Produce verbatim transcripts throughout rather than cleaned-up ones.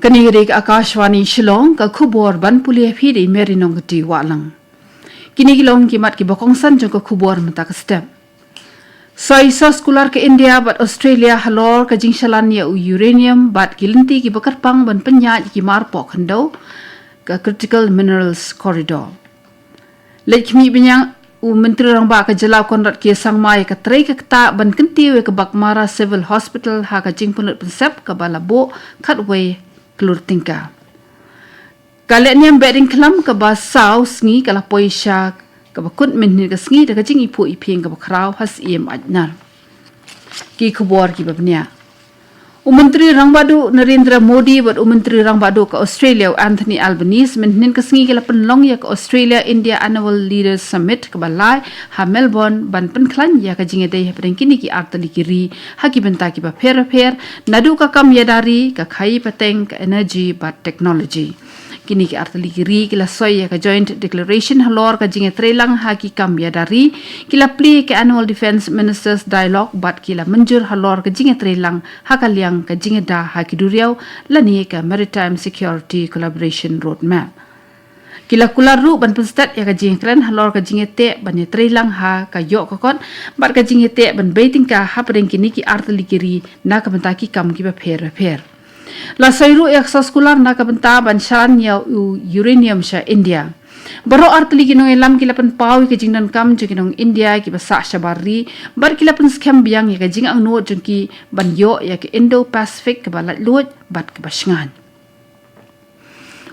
Kane ka dei ka Akashvani Shillong, ka khubor ban pule ïa phi da i Mary Nongkti Wahlang. Kine ki long ki mat kiba kongsan jong ka khubor mynta ka step. Soi soskular ka India bad Australia halor ka jingshalan ïa u uranium bad ki lynti kiba kyrpang ban pynïaid ïa ki mar poh khyndew, ka Critical Minerals Corridor. Leit khmih biang u Myntri Rangbah ka jylla u Conrad K Sangma ïa ka trei ka ktah ban kyntiew ïa ka Baghmara Civil Hospital ha ka jingpynlut pynsep kaba la buh khatwei klur tyngka. Ka lehniam Behdeiñkhlam kaba saw sngi ka la poi sha kaba kut mynhynnin ka sngi da ka jingiphuh iphieng kaba khraw ha Syiem Aitnar. Ki khubor kiba bniah. U Myntri Rangbah Duh Narendra Modi bad u Myntri Rangbah Duh ka Australia u Anthony Albanese mynhynnin ka sngi ki la pynlong ïa ka Australia India Annual Leaders Summit kaba lai ha Melbourne ban pynkhlaiñ ïa ka jingïadei hapdeng kine ki artylli ki ri ha ki bynta kiba pher bapher, naduh ka kam ïada ri, ka khaïi pateng, ka energy bad technology. Kine ki artylli ki ri ki la soi ïa ka Joint Declaration halor ka jingïatreilang ha ki kam ïada ri, ki la plie ïa ka Annual Defence Ministers Dialogue bad ki la mynjur halor ka jingïatreilang ha ka liang ka jingïada ha ki duriaw lane ka Maritime Security Collaboration Roadmap. Ki la kular ruh ban pynstet ïa ka jingkren halor ka jingïateh ban ïatreilang ha ka ïoh ka kot bad ka jingïateh ban bei tyngka hapdeng kine ki artylli ki ri na ka bynta ki kam kiba pher bapher. La soi ruh ïa ka soskular na ka bynta ban shalan ïa u uranium sha India. Baroh artylli ki nongïalam ki la pynpaw ïa ka jingdonkam jong ki nong India kiba sah shabar ri bad ki la pynskhem biang ïa ka jingangnud jong ki ban ïoh ïa ka Indo-Pacific kaba laitluid bad kaba shngaiñ.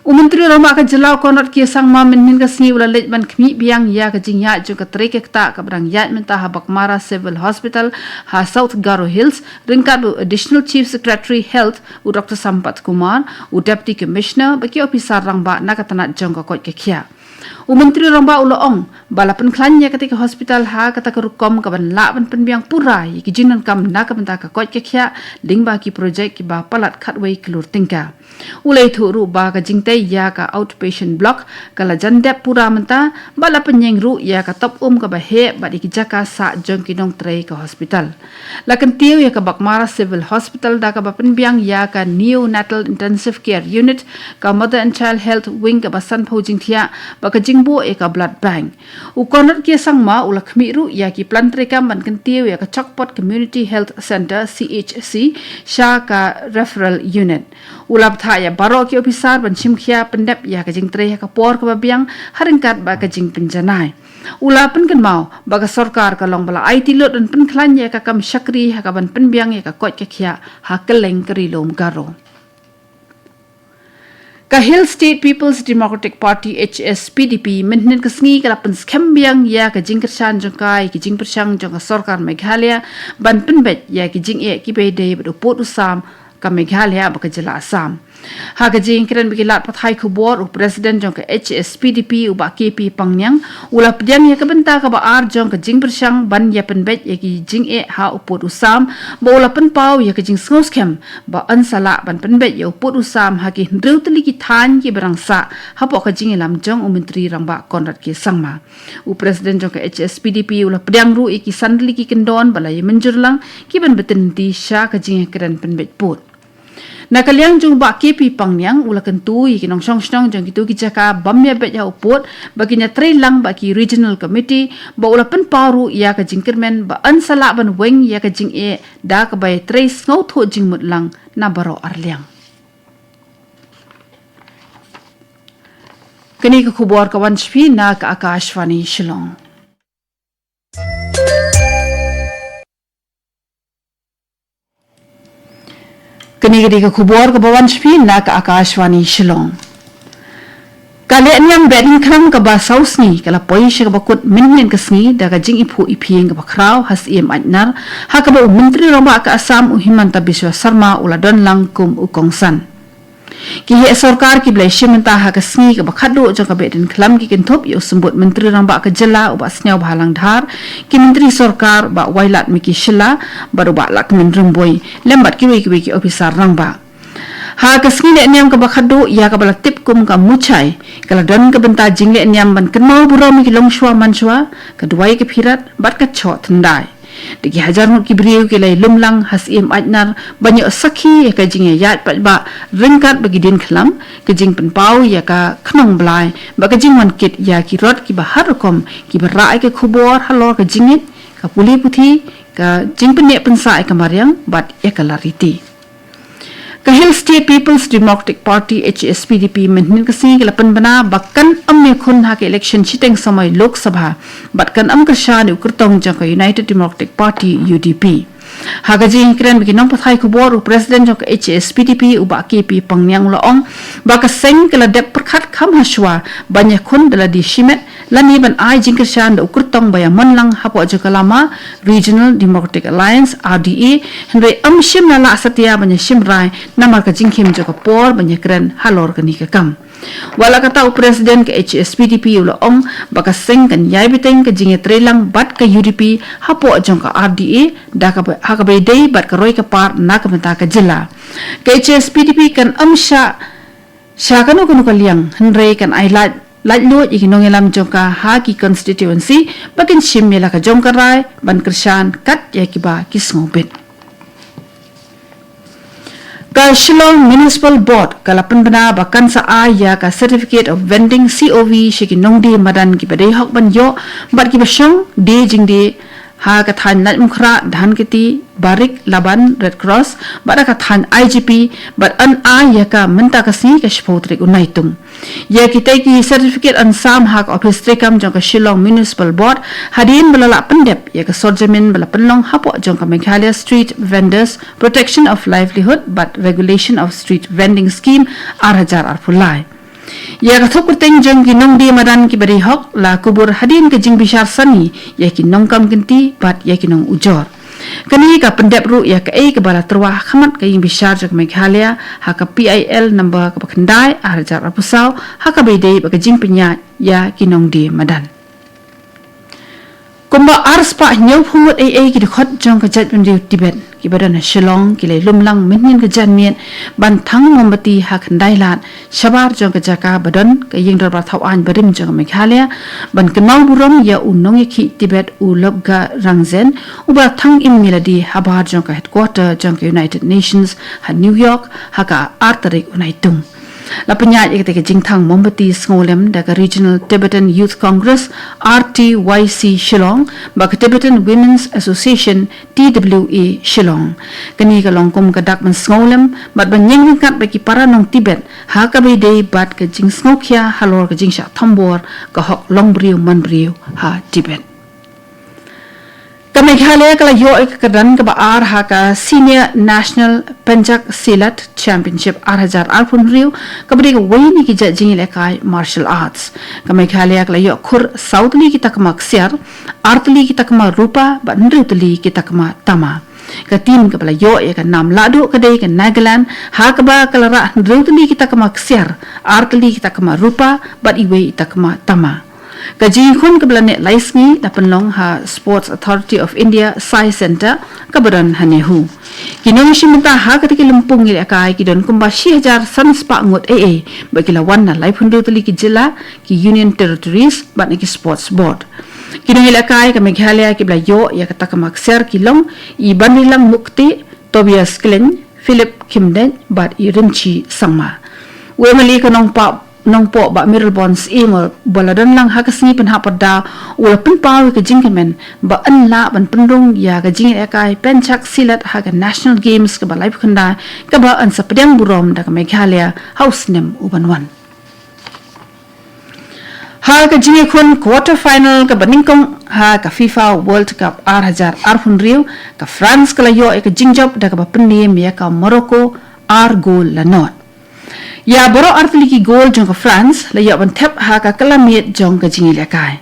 U Myntri Rangbah ka jylla u Conrad K Sangma mynhynnin ka sngi u la leit ban khmih biang ïa ka jingïaid jong ka trei ka ktah kaba dang ïaid mynta ha Baghmara Civil Hospital ha South Garo Hills ryngkat bad u Additional Chief Secretary Health u Doctor Sampath Kumar, u Deputy Commissioner bad ki ophisar rangbah na ka tnat jong ka koit ka khiah. U Myntri Rangbah u la ong ba la pynkhlaiñ ïa katei ka hospital ha kata ka rukom kaban lah ban pynbiang pura ïa ki jingdonkam na ka bynta ka koit ka khiah lyngba ki projek kiba palat khatwei klur tyngka. U la ïathuh ruh ba ka jingtei ïa ka outpatient block ka la jan dep pura mynta bad la pynïeng ruh ïa ka top um kaba heh bad ïa ki jaka sah jong ki nongtrei ka hospital. La kyntiew ïa ka Baghmara Civil Hospital da kaba pynbiang ïa ka Neonatal Intensive Care Unit, ka Mother and Child Health Wing kaba sanphew jingthiah bad ka jingbuh ïa ka blood bank. U Conrad K Sangma u la khmih ruh ïa ki plan treikam ban kyntiew ïa ka Chakpot Community Health Centre, C H C, sha ka Referral Unit. U la bthah ïa baroh ki ophisar ban shim khia pyndep ïa ka jingtrei ha ka por kaba biang ha ryngkat bad ka jingpynjanai. U la pynkynmaw ba ka sorkar ka long ba la aiti lut ban pynkhlaiñ ïa ka kam shakri ha kaban pynbiang ïa ka koit ka khiah ha kylleng ka Ri Lum Garo. Ka Hill State People's Democratic Party, H S P D P, mynhynnin ka sngi ka la pynskhem biang ïa ka jingkyrshan jong ka ïa ki jingpyrshang jong ka sorkar Meghalaya ban pynbeit ïa ki jingeh kiba ïadei bad u pud u sam ka Meghalaya bad ka jylla Assam. Ha ka jingkren bad ki lad pathai khubor, u President jong ka H S P D P, u Bah K P Pangniang, u la pdiang ïa ka bynta kaba ar jong ka jingpyrshang ban ïa pynbeit ïa ki jingeh ha u pud u sam, bad u la pynpaw ïa ka jingsngewskhem ba yn sa lah ban pynbeit ïa u pud u sam ha ki hynriew tylli ki thaiñ kiba dang sah hapoh ka jingïalam jong u Myntri Rangbah Conrad K Sangma. U President jong ka H S P D P u la pdiang ruh ïa ki san tylli ki kyndon ba la ïa mynjur lang kiban bteng lynti sha ka jingkren pynbeit pud. Na ka liang jong u Bah K P Pangniang, u la kyntu ïa ki nongshong shnong jong kito ki jaka bym ïa beit ha u pud ba kin ïa trei lang bad ki Regional Committee, bad u la pynpaw ruh ïa ka jingkyrmen ba yn sa lah ban weng ïa ka jingeh da kaba ïa trei sngewthuh jingmut lang na baroh arliang. Kane ka khubor ka wan sha phi na ka Akashvani Shillong. Kane ka dei ka khubor kaba wan sha phi na ka Akashvani Shillong. Ka lehniam Behdeiñkhlam kaba saw sngi ka la poi sha kaba kut mynhynnin ka sngi da ka jingiphuh iphieng kaba khraw ha Syiem Aitnar, ha kaba u Myntri Rangbah ka Assam u Himanta Biswa Sarma u la don lang kum u kongsan. Ki heh sorkar kiba la ïashim bynta ha ka sngi kaba khatduh jong ka Behdeiñkhlam ki kynthup ïa u Symbud Myntri Rangbah ka jylla u Bah Sniawbhalang Dhar, ki Myntri Sorkar Bah Wailadmiki Shylla bad u Bah Lahkmen Rymbui, lem bad kiwei kiwei ki ophisar rangbah. Ha ka sngi lehniam kaba khatduh ïa kaba la tip kum ka Muchai, ka la don ka bynta jinglehniam ban kynmaw burom ïa ki longshuwa manshuwa, ka duwai ka phirat bad ka choh thyndai. Da ki hajar ngut ki briew ki la ïalum lang ha Syiem Aitnar ban ïoh sakhi ïa ka jingïaid paidbah ryngkat bad ki diengphna, ka jingpynpaw ïa ka khnong blai bad ka jingwan kit ïa ki rot kiba har rukom kiba rah ïa ka khubor halor ka jingngeit, ka pule puthi, ka jingpynneh pynsah ïa ka mariang bad ïa ka lariti. Ka Hill State People's Democratic Party, H S P D P, mynhynnin ka sngi ka la pynbna ba kan ym ïakhun ha ka election shiteng samoi Lok Sabha bad kan ym kyrshan ïa u kyrtong jong ka United Democratic Party, U D P. Ha ka jingïakren bad ki nongpathai khubor, u President jong ka H S P D P, u Bah K P Pangniang, u la ong ba ka seng ka la dep pyrkhat kham hashwa ban ïakhun da lade shimet lane ban ai jingkyrshan da u kyrtong ba ïamon lang hapoh jong ka lama Regional Democratic Alliance, R D A, hynrei ym shym la lah satia ban ïashim rai namar ka jingkhim jong ka por ban ïakren halor kane ka kam. Wat la katta, u President ka H S P D P u la ong ba ka seng kan ïai bteng ka jingïatreilang bad ka U D P hapoh jong ka R D A, da kaba, ha kaba ïadei bad ka roi ka par na ka bynta ka jylla. Ka H S P D P kan ym shah sha kano kano ka liang, hynrei kan ai lad, laitluid ïa ki nongïalam jong ka ha ki constituency ba kin shim ïa la ka jong ka rai ban kyrshan kat ïa kiba ki sngewbit. Ka Shillong Municipal Board ka la pynbna ba kan sa ai ïa ka Certificate of Vending, C O V, sha ki nongdie madan kiba dei hok ban ïoh bad kiba shong die jingdie ha ka thaiñ Laitumkhrah, Dhankheti, Barik Laban, Red Cross, bad ha ka thaiñ I G P, bad yn ai ïa ka mynta ka sngi, ka shiphew tarik u Naitung. Ïa kitei ki certificate yn sam ha ka ophis treikam jong ka Shillong Municipal Board hadien ba la lah pyndep ïa ka sorjamin ba la pynlong hapoh jong ka Meghalaya Street Vendors Protection of Livelihood bad Regulation of Street Vending Scheme, ar hajar arphew lai. Ïa ka thup kyrteng jong ki nongdie madan kiba dei hok la kubur hadien ka jingbishar sani ïa ki nongkam kynti bad ïa ki nongujor. Kane ka pyndep ruh ïa kaei kaba la tyrwa ha khmat ka ïingbishar jong ka Meghalaya ha ka P I L number kaba khyndai, ar hajar arphew saw, ha kaba ïadei bad ka jingpynïaid ïa ki nongdie madan. Kumba arspah hynñiewphew ngut eiei ki dkhot jong ka jaitbynriew Tibet kiba don ha Shillong ki la ïalum lang mynhynnin ka janmiet ban thang mombati ha ka khyndai lad shabar jong ka jaka ba don ka ïing dorbar thaw aiñ barim jong ka Meghalaya, ban kynmaw burom ïa u nongïakhih Tibet, u Lobga Rangzen, uba la thang im ïa lade habar jong ka headquarter jong ka United Nations ha New York ha ka ar tarik u Naitung. La pynïaid ïa katei ka jingthang mombati sngewlem da ka Regional Tibetan Youth Congress, R T Y C, Shillong, bad ka Tibetan Women's Association, T W A, Shillong. Kane ka long kum ka dak ban sngewlem bad ban ïeng ryngkat bad ki para nong Tibet ha kaba ïadei bad ka jingsngewkhia halor ka jingshah thombor ka hok longbriew manbriew ha Tibet. Ka Meghalaya ka la ïoh ïa ka kyrdan kaba ar ha ka Senior National Pencak Silat Championship ar hajar arphew hynriew, kaba dei kawei na ki jait jingïalehkai martial arts. Ka Meghalaya ka la ïoh khur saw tylli ki takma ksiar, ar tylli ki takma rupa bad hynriew tylli ki takma tama. Ka team kaba la ïoh ïa ka nam lahduh ka dei ka Nagaland, ha kaba ka la rah hynriew tylli ki takma ksiar, ar tylli ki takma rupa bad iwei i takma tama. Ka jingïakhun kaba la neh lai sngi la pynlong ha Sports Authority of India, Sai Centre, kaba don ha NEHU. Ki nongïashim bynta ha katei ka lympung ïalehkai ki don kumba shi hajar san spah ngut eiei, bad ki la wan na laiphew hynriew tylli ki jylla, ki Union Territories bad na ki Sports Board. Ki nongïalehkai ka Meghalaya kiba la ïoh ïa ka takma ksiar ki long i Banrilang Mukti, Tobias Klein, Philip Khymdeit bad i Rinchi Sangma. U M L A ka Nongpoh, Nongpoh, Bah Mayralborn Syiem, uba la don lang ha ka sngi pynhap pyrda, u la pynpaw ïa ka jingkmen ba yn lah ban pynrung ïa ka jingïalehkai Pencak Silat ha ka National Games kaba laiphew khyndai, kaba yn sa pdiang burom da ka Meghalaya ha u snem u ban wan. Ha ka jingïakhun quarter final kaba nyngkong ha ka FIFA World Cup ar hajar arphew hynriew, ka France ka la ïoh ïa ka jingjop da kaba pyndem ïa ka Morocco ar gol la nod. Ïa baroh ar tylli ki gol jong ka France la ïoh ban thep ha ka kylla miet jong ka jingïalehkai.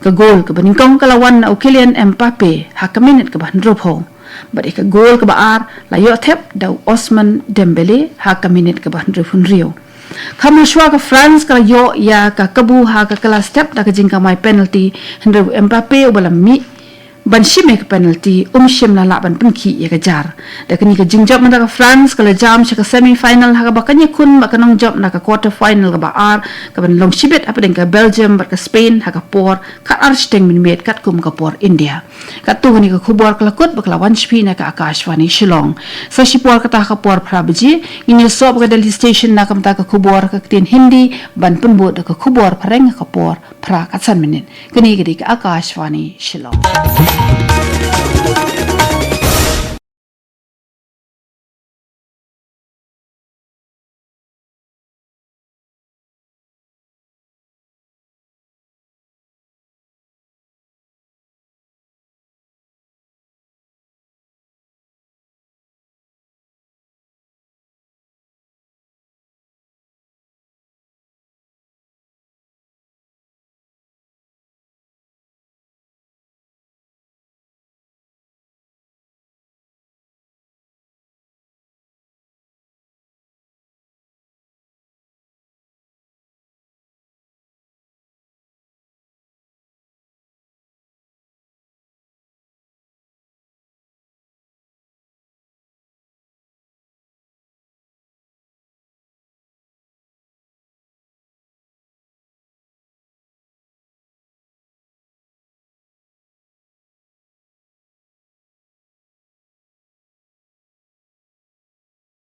Ka gol kaba nyngkong ka la wan na u Kylian Mbappe ha ka minit kaba hynriewphew. Bad ïa ka gol kaba ar la ïoh thep da u Ousmane Dembélé ha ka minit kaba hynriewphew hynriew. Kham hashwa ka France ka la ïoh ïa ka kabu ha ka kylla step da ka jingkamai penalty, hynrei u Mbappe uba la mih ban shim ïa ka penalty, um shym la lah ban pynkhih ïa ka jar. Da kane ka jingjop mynta ka France ka la jam sha ka semi final ha kaba kan ïakhun bad ka nongjop na ka quarter final kaba ar, kaban long shibit hapdeng ka Belgium bad ka Spain ha ka por khatar shiteng mynmiet katkum ka por India. Katto kane ka khubor ka la kut bad ka la wan sha phi na ka Akashvani Shillong. Sa shipor kata ha ka por phra baje ngin ïasoh bad ka Delhi Station na ka bynta ka khubor ha ka ktien Hindi, ban pynbud da ka khubor phareng ha ka por phra kat san minit. Kane ka dei ka Akashvani Shillong.